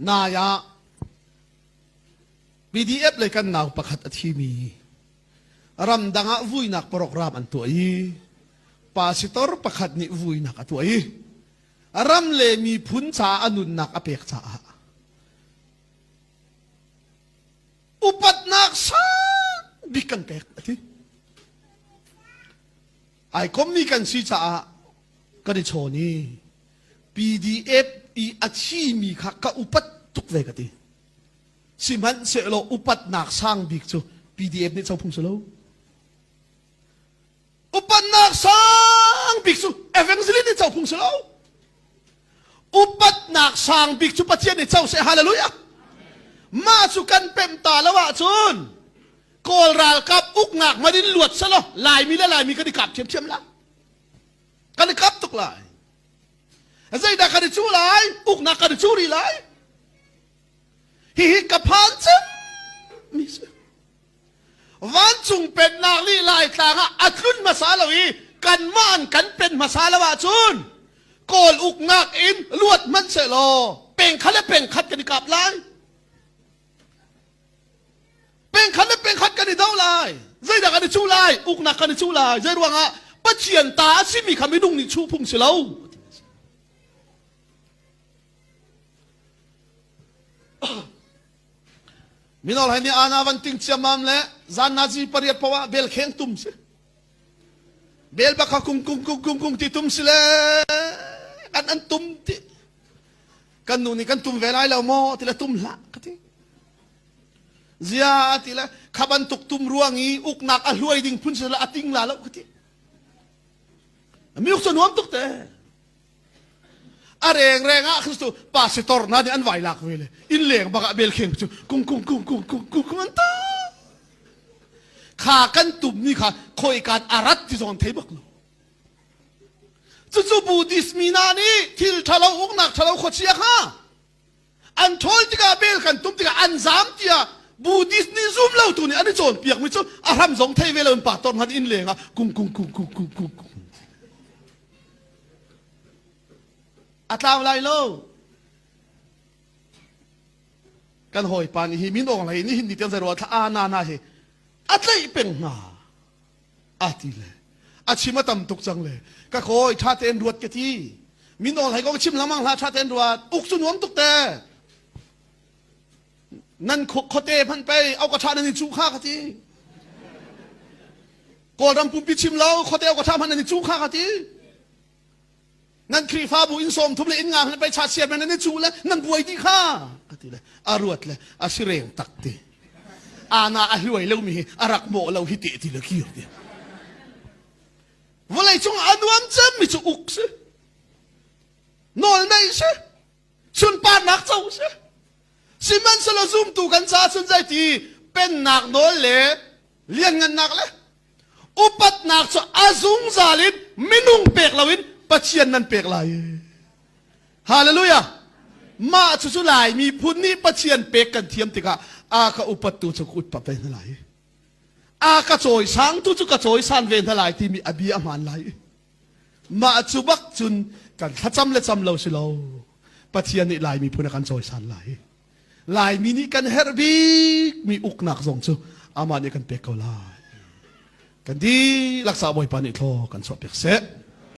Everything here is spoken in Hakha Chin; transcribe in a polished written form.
Nai ah PDF lei kan nau pakhat a thimi ramdang ah vuinak program an tuah i pastor pakhat nih vuinak a tuah i ram le miphun caah a nunnak a pek caah upatnak sang bik kan pek a ti. Ai kommi kan si caah kan i chawn i PDF i a thimi kha ka upat tuk ve ka ti. Sihmanhsehlaw upatnak sang bik cu PDF nih co phung si lo. Upatnak sang bik cu evangelist nih co phung si lo. Upatnak sang bik cu Pathian nih co seh hallelujah. Mah cu kan pemh ta lo ahcun Kawl ralkap uknak man in luat selaw Laimi le Laimi kan i kap thiamthiam la. Kan i kap tuk lai. Zeidah kan i cu lai? Uknak kan i cu rih lai. Hihi ka phan cem mi si. Vancung pennak nih Laitlang ah a tlun hmasa lo i kanmah an kan pen hmasa lo ahcun Kawl uknak in luat hmanh sehlaw pengkhat le pengkhat kan i kap lai. Pengkhat le pengkhat kan i do lai. Zeidah kan i cuh lai? Uknak kan i cuh lai. Zei ruangah Pathian ta a simi kha minung nih chuh phung si lo. Minol hai nih ana van ting ciammam le zan nazi pariat poah bel kheng tum si. Bel bak kung kung kung kung kung ti tum si le kan an tum ti. Kan nu nih kan tum ve lai lo maw ti le tum hlah ka ti. Zia ti le kha bantuk tum ruang i uknak a hluai ding phun si le a ting la lo ka ti. Mi uk cu nuam tuk te. A reng reng ah Kristu pastor na nih an vai lak ve le inn leng bak ah bel kheng cu kung kung kung kung kung kung kung an ta. Kha kan tum ni kha khoi kan arat ti zong thei bak lo. Cucu Buddhist mi na nih thil thalo uknak thalo khuachia kha an ṭhawl tikah bel kan tum tikah an zaam tiah Buddhist nih zum lo tu nih an i cawnpiak mi cu a hram zong thei ve lo in pastor hman inn leng ah kung kung kung kung kung kung kung a tlau lai lo kan hawipa nih hi min awng lei nih hin ni tiang zei thla a na na hi a tlaih peng hna a ti le a chim a tam tuk cang le ka kawi ṭha tein ruat ka ti min awl hai kong chim lengmang hlah ṭha tein ruat uk cu nuam tuk te nan khuate hmanh pei au ka ṭha nan i cuh kha ka ti kawlram pumpi chim lo khuate au ka ṭha hmanh nan i cuh kha ka ti Nan Khrihfabu inn sawm thum le inn nga hmanh pei cha siar men nan i cuh le nan buai dih kha a ti le a ruat le a si reng tak ti. Ana a hluai lomi hi a rak mawh lo hi te ti le kir ti. Vawlei cung a nuam cemmi cu uk si. Nawl neih si. Sunparnak co si. Sihmanhsehlaw zumtu kan caah cun zeiti pennak nawl le lianngannak le upatnak cu a zungzal in minung pek loin Pathian nan pek lai. Hallelujah. Mah cu cu Lai miphun nih Pathian pek kan thiam tikah a ka upattu cu ka utpat ve hna lai. A ka cawisangtu cu ka cawisan ve hna lai timi a bia a hmaan lai. Mah cu bak cun kan thlacam le cam lo si lo. Pathian nih Lai miphun a kan cawisan lai. Laimi nih kan herh bikmi uknak zong cu amah nih kan pek ko lai. Kan dihlak sa Bawipa nih thlaw kan chuah piak seh.